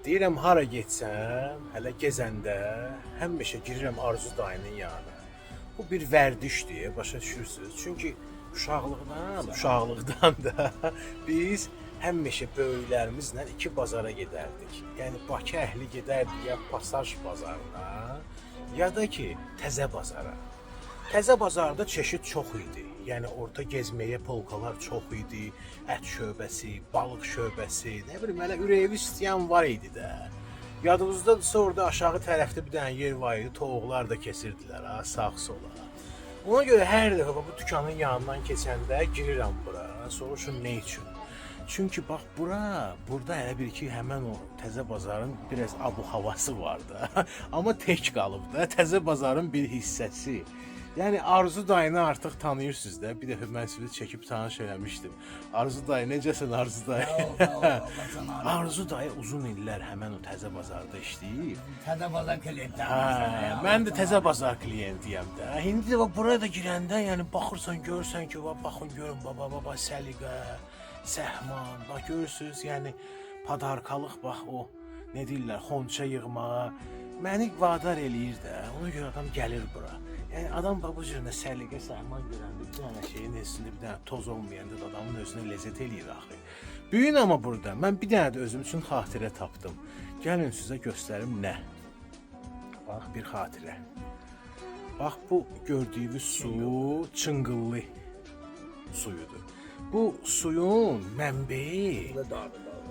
Deyirəm hara getsəm, hələ gezəndə həmişə girirəm Arzu dayının yanına. Bu bir vərdişdir, başa düşürsüz? Çünki uşaqlıqdan da biz həmişə böyüklərimizlə iki bazara gedərdik. Yəni Bakı əhli gedərdi ya Pasaj bazarına, ya da ki Təzə bazara. Təzə bazarda çeşid çox idi. Yəni orada gezməyə polkalar çox idi. Ət şöbəsi, balıq şöbəsi, nə bilim elə ürəyi istəyən var idi də. Yadınızdadırsa orada aşağı tərəfdə bir dənə yer var idi, toyuqlar da kesirdilər ha, sağ sola. Ona görə hər dəfə bu dükanın yanından keçəndə girirəm bura. Soruşun nə üçün? Çünki bax burada elə bir ki, həmən o Təzə bazarın biraz abu havası var da. Amma tək qalıb da Təzə bazarın bir hissəsi. Yəni Arzu dayını artıq tanıyırsınız da. Bir dəfə mən sizi çəkib tanış eləmişdim. Arzu dayı, necəsən Arzu dayı? Sağ ol, Allah sana. Arzu dayı uzun illər həmən o Təzə bazarda işləyib. Təzə bazar klientlər. Hə, mən də Təzə bazar klientiyəm də. İndi də bax buraya da girəndə, yəni baxırsan, görürsən ki, bax baxın görün baba, baba səliqə, səhman, bax görürsüz, yəni padarkalıq bax o nə deyirlər, xonça yığmağa məni vadar eləyir də. Ona görə adam gəlir bura. Yəni adam bax bu cür nə səliqə, səhman görəndə bir dənə şeyin üstündə bir dənə toz olmayanda da adamın özünə ləzzət eləyir axı. Bu gün amma burada mən bir dənə də özüm üçün xatirə tapdım. Gəlin sizə göstərim nə. Bax bir xatirə. Bax bu gördüyünüz su Çınqıllı suyudur. Bu suyun mənbeyi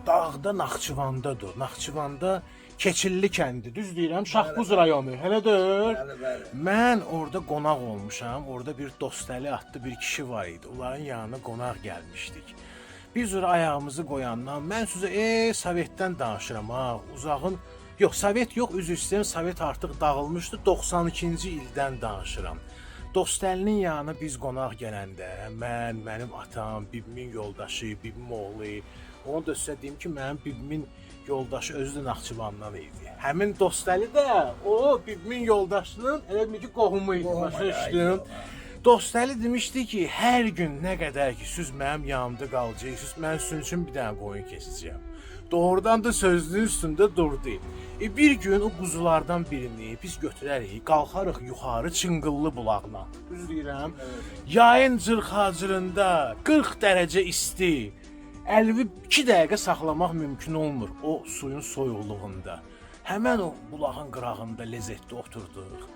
dağda Naxçıvandadır. Naxçıvanda Keçilli kəndi, düz deyirəm, Şahbuz rayonu. Elə deyil? Bəli, bəli. Mən orada qonaq olmuşam. Orada bir Dostəli adlı bir kişi var idi. Onların yanına qonaq gəlmişdik. Biz ora ayağımızı qoyandan mən sizə Sovetdən danışıram ha. Uzağın yox, Sovet yox, üzr istəyirəm, Sovet artıq dağılmışdı. 92-ci ildən danışıram. Dostəlinin yanına biz qonaq gələndə, mən, mənim atam, bibimin yoldaşı, bibim oğlu, onu da sizə deyim ki, mənim bibimin yoldaşı özü də Naxçıvandan idi. Həmin Dostəli də o bibimin yoldaşının elə bil ki, qohumu idi, başa düşdün? Dostəli demişdi ki, hər gün nə qədər ki siz mənim yanımda qalacaqsınız, mən sizin üçün bir dənə qoyun kesəcəyəm. Doğrudan da sözünün üstündə durdu. Bir gün o quzulardan birini biz götürərik, qalxarıq yuxarı Çınqıllı bulağına. Düz deyirəm? Yayın cırxacırında 40 dərəcə isti. Əlvi 2 dəqiqə saxlamaq mümkün olmur o suyun soyuqluğunda. Həmən o bulağın qırağında ləzzətli oturduq.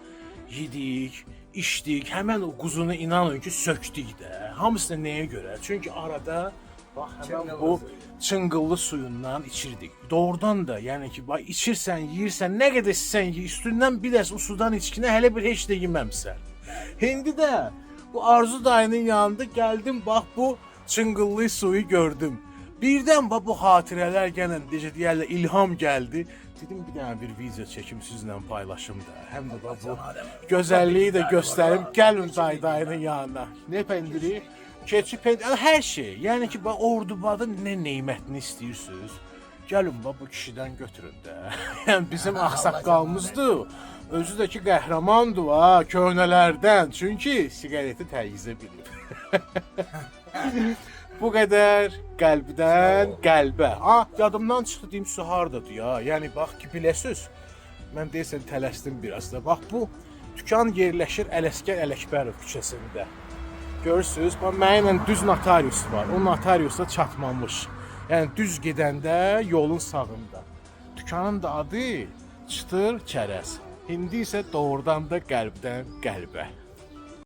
Yedik, içdik, həmən o quzunu inanın ki, sökdük də. Hamısını nəyə görə? Çünki arada bax həmən bu Çınqıllı suyundan içirdik. Doğrudan da, yəni ki, bax içirsən, yeyirsən, nə qədər istəsən ye, üstündən bir dəs o sudan içkinə hələ bir heç də yeməmsən. İndi də bu Arzu dayının yanında gəldim, bax bu Çınqıllı suyu gördüm. Birdən bax bu xatirələr gələn, necə deyərlər, ilham gəldi. Dedim bir dənə bir video çəkim sizlə paylaşım da. Həm də bax bu gözəlliyi də göstərim. Gəlin dayının yanına. Nə pendiri? Keçi pendiri, hər şey. Yəni ki, bax Ordubadın nə nemətini istəyirsiniz? Gəlin bax bu kişidən götürün də. Yəni bizim ağsaqqalımızdır. Özü də ki qəhrəmandır ha, köhnələrdən. Çünki siqareti təyiz bilib. Bu qədər qəlbdən qəlbə. Ha, yadımdan çıxdı deyim su hardadır ya. Yəni bax ki biləsiz. Mən deyəsən tələsdim biraz da. Bax bu dükan yerləşir Ələsgər Ələkbərov küçəsində. Görürsüz, bax mənimlə düz notarius var. O notariusa çatmamış. Yəni düz gedəndə yolun sağında. Dükanın da adı Çıtır Çərəz. İndi isə doğrudan da qəlbdən qəlbə.